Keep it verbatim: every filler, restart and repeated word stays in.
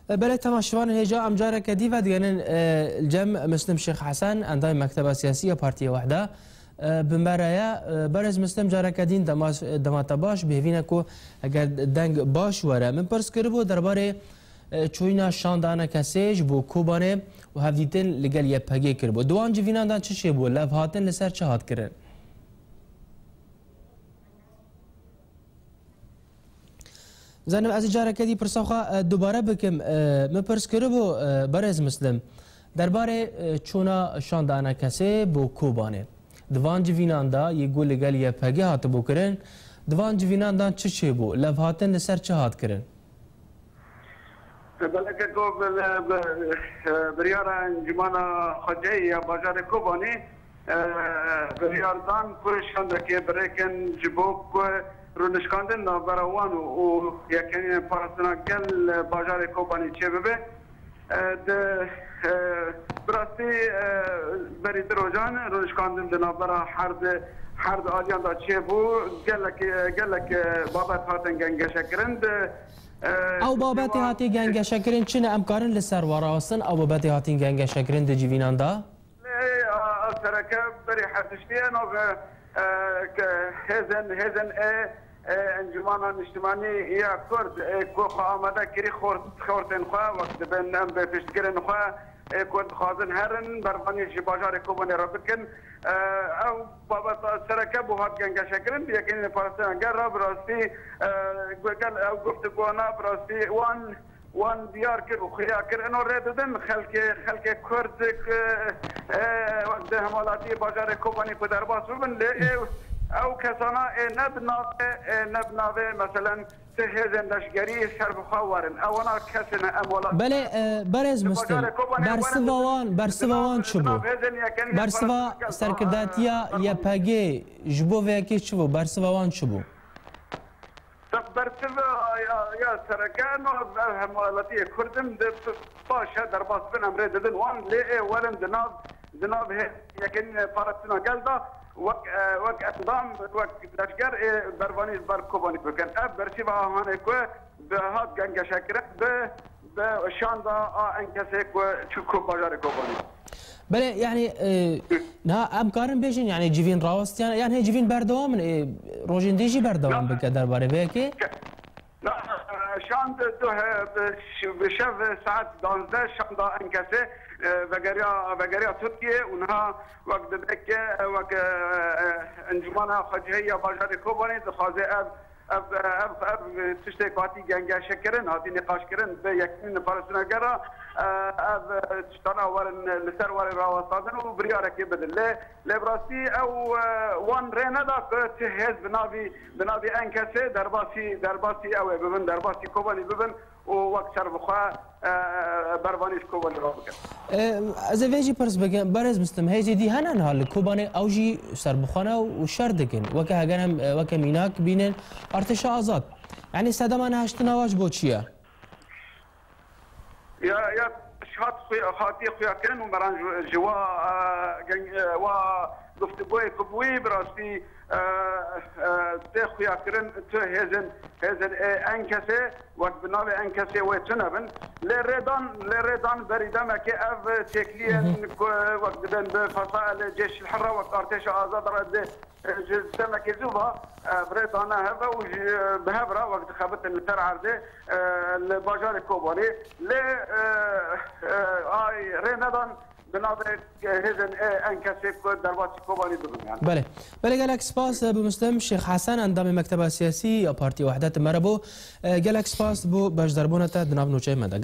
Belê temaşevanên hêja, em careke dî vedigerin, e, li cem Muslim Şêx Hesen, endamê Mekteba Siyasî ya Partiya Wehda, e, bi me re ye. E, berêz Muslim, careke dîn dema, dema te baş, bi hêvî ne ku eger deng baş were. Min pirs kiribû derbarê, e, çûyîna şanda A N K S'ê ji bo Kobanê û hevdîtin li gel Y P G kiribû. Di wan civînan de çi çêbû? Levhatin li ser çi hat kirin? Zanim, ez ê careke dî pirsa xwe, e, dubare bikim. E, min pirs kiribû, e, berêz Muslim, derbarê, e, çûna şanda A N K S'ê bo Kobanê. Di van civînan de yê ku li gel Y P G hatibû kirin, di van civînan de çi çêbû? Levhatin li ser çi hat kirin? Beleke ku bi, bi, e, biryara Encûmena Xwecihî ya bajarê Kobanê, e, biryar dan ku şandekê birêkin ji bo ku rûnişkandin navbera wan û, û yekemîn parastina gel bajarê Kobanê çêbibe. E, di, e, bi rastî, e, berî du rojan rûnişkandin di navbera her di, her di aliyan de çêbû. Gelek, e, gelek, e, babet hatin gengeşekirin. Di, e, Ew babetê hatî gengeşekirin çi ne? Em karin li ser we rawestin? Ew babetê hatîn gengeşekirin di civînan de? Lê, a, a sereke berî her tiştî ye, nave, e, ke hêzên, hêzên ê, ê Encûmana Niştimanî ya Kurd, ê ku xwe amade kirî xort-, xortên xwe, wek dibin em bi piştgirên xwe, ê ku dixwazin herin, bervanî ji bajarê Kobanê re bikin. E, ew babeta sereke bû hat gengeşekirin, bi yekînê parastina gel re bi rastî, e, gel ew guftugona bi rastî wan wan diyar kir û xuya kir. Ino rê didin xelkê, xelkê Kurd, e, e, di hemwelatiyê bajarê Kobanî ku derbas bibin, lê ê, ew kesana ê ne bi navê, ê ne bi navê, meselen, ti hêzên leşgerî ser bi xwe werin. Ewana kesê ne em welat. Belê, e, berêz Muslim, bajarê Kobanê bersiva werin, wan, bersiva wan çi bû? Bersiva serkirdatiya Y P G ji bo vê yekê çi bû? Bersiva wan çi bû? Te bersiva ya, ya sereke, no, ev hemwelatiyê Kurd in, di baş e, derbas bin, em rê didin wan, lê ê werin di nav, di nav hê-, yekîn parastina gel de wek, e, wek endam, wek leşger ê bervanî li ber Kobanî bikin. Ev bersiva ahanê ku bi hat gengeşekirin, bi bi şanda A N K S'ê ku çû ku bajarê Kobanê. Belê, yani, e, niha em karin bêjin, yani, civîn rawestiyan, yani, hê civîn berdewam in, e, rojên dî jî berdewam bike derbarê vê yekê? Na, e, şand du he-, bi ş-, bi şev saet duwazdeh şanda A N K S'ê, e, vegeriya, vegeriya Tirkiye û niha wek dibêke, e, wek, e, e, Encûmena Xwecihî ya bajarê Kobanê dixwaze ev Ev, ev, ev tiştê ku hatî gengeşekirin, hatî nîqaşkirin, bi yekîn parastina gera, e, ev tiştana werin, li ser werin rawestandin û biryarekê bidin. Lê, lê bi rastî ew, e, wan rê neda ku ti hêz bi navî, bi navî A N K S'ê derbasî, derbasî ew ê bibin, derbasî Kobanî bibin û wek serbixwe, e, bervanî ji Kobanî re bikin. E, ez ê vê jî pirs bikim, berêz Muslim, hêzê dî hene niha li Kobanê ew jî serbixwe ne û şer dikin. Weke heger em, e, weke mînak bînin, artêşa azad. Yanî sedema nehiştina we ji bo çi ye? Ya, ya, hat xuya-, hatiye xuyakirin û meran ji, ji wa, e, geng-, e, wa guftûgoyê ku bûyî, bi rastî, e, e, tê xuyakirin, tu hêzên, hêzên ê A N K S'ê, wek bi navê A N K S'ê wê tune bin. Lê rêdan, lê rêdan berî demekê ev têkiliyên ku wek dibên bi fesailê Cêşil Hirre wek artêşa azad re dê, ji demekê zû ve, e, bi rê dane hev ve û ji, bi hev re wek dixebitin li ser erdê, e, li bajarê Kobanê. Lê, e, e, ay rê nedan bi navê hêzên A N K S'ê ku derbasî Kobanî bibin yani. Belê. Belê, gelek spas, e, bi Muslim Şêx Hesen, endamê Mekteba Siyasî ya Partiya Wehdet me re bû. E, gelek spas bo beşdarbûna te di nav nûçeyê me de.